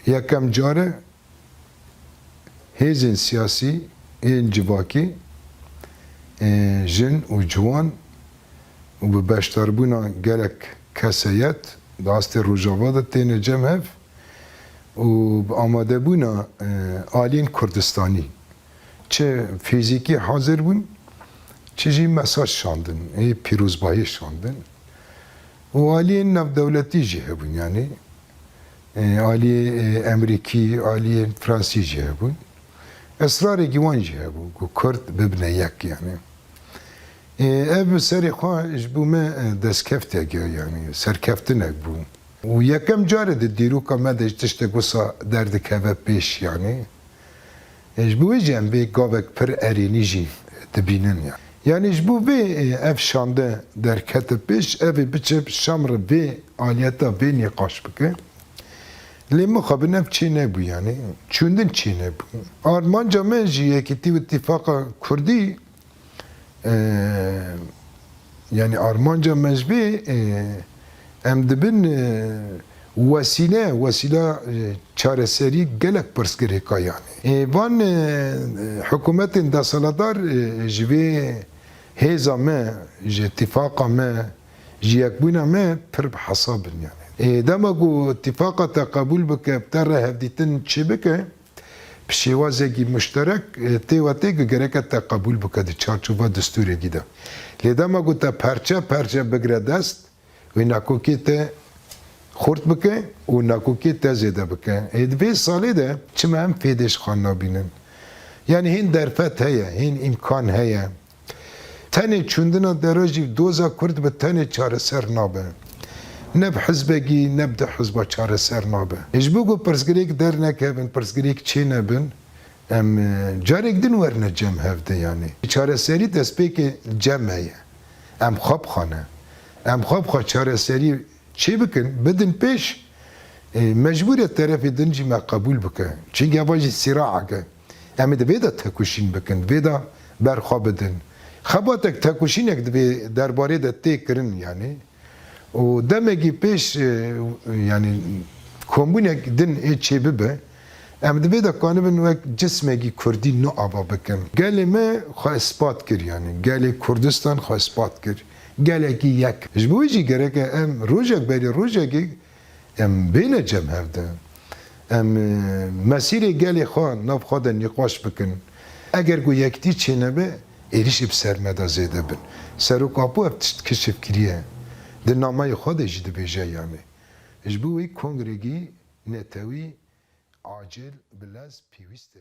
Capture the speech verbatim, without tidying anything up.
Yekem car e hêzên siyasî, ên civakî, e, jin û ciwan û bi beşdarbûna gelek keseyet di astê Rojava de têne cem hev û bi amadebûna, e, aliyên Kurdistanî, çi fîzîkî hazir bûn, çi jî mesaj şandin, ê pîrozbahî şandin. Û aliyên navdewletî jî hebûn, yanî, e, aliyê, e, Emerîkî, aliyên Fransî jî hebûn. Israrekî wan jî hebû ku Kurd bibine yek, yanî. E, ev bi serê xwe ji bo me, e, destkeftek e, yanî serkeftinek bû. Û yekem car e di dîroka me de ji tiştek wisa derdikeve pêş, yanî. E, ji bo wê jî em vê gavek pir erênî jî dibînin, ya. Yanî ji bo vê, e, ev şande derkete pêş, ev ê biçe şamre vê aliyeta vê nîqaş bike. Lê mixabin ev çê nebû, yanî çûndin çê nebû. Armanca me ji Yekîtî û Îtîfaqa Kurdî, e, yanî armanca me ji vê, e, em dibin, e, wesîle, wesîla, e, çareserî gelek pirsgirêka, yanî. E, van, e, hikûmetên desthilatdar, e, ji vê hêza me, ji îtîfaqa me, ji yekbûna me pir bi hesab in, yanî. E, dema ku îtîfaqa te qebûl bike, bi te re hevdîtin çêbike, bi şêwazekî muşterek, e, tê we tê ku gereke te qebûl bike di çarçova destûrekî de. Lê dema ku te perçe perçe bigire dest, wê nakokê te xurt bike û nakokê te zêde bike. Ê di vê salê de çima em fêdê ji xwe nabînin? Yanî hîn derfet heye, hîn îmkan heye. Tenê çûndina dera jî doza Kurd bi tenê çareser nabe. Ne bi hizbekî, ne bi du hizba çareser nabe. Ji bo ku pirsgirêk dernekevin, pirsgirêk çênebin, em, e, carek din werine cem hev de, yanî. Çareserî destpêkê cem heye. Em xwe bi xwe ne. Em xwe bi xwe çareserî çê bikin, bidin pêş, e, mecbûr e terefê din jî me qebûl bike. Çimkî eva jî sîraek e. Em ê di vê de tekoşîn bikin, vê de ber xwe bidin. Xebatek, tekoşînek di vê derbarê de tê kirin, yanî. Û demekî pêş, e, yanî kombûnek din ê çêbibe, em di vê de kanibin wek cismekî kurdî nû ava bikin. Gelê me xwe ispat kir, yanî gelê Kurdistan xwe ispat kir. Gelekî yek. Ji bo wê jî gereke em rojek berî rojekê em bêne cem hev de. Em, e, mesîrê gelê xwe nav xwe de nîqaş bikin. Eger ku yekitî çênebe, êrîşê bi ser me de zêde bin. Serok Apo ev tişt kişif kiriye. Di nameyê xwe de jî dibêje, yanî. Ji bo wê kongrekî netewî acil bi lez pêwîst e.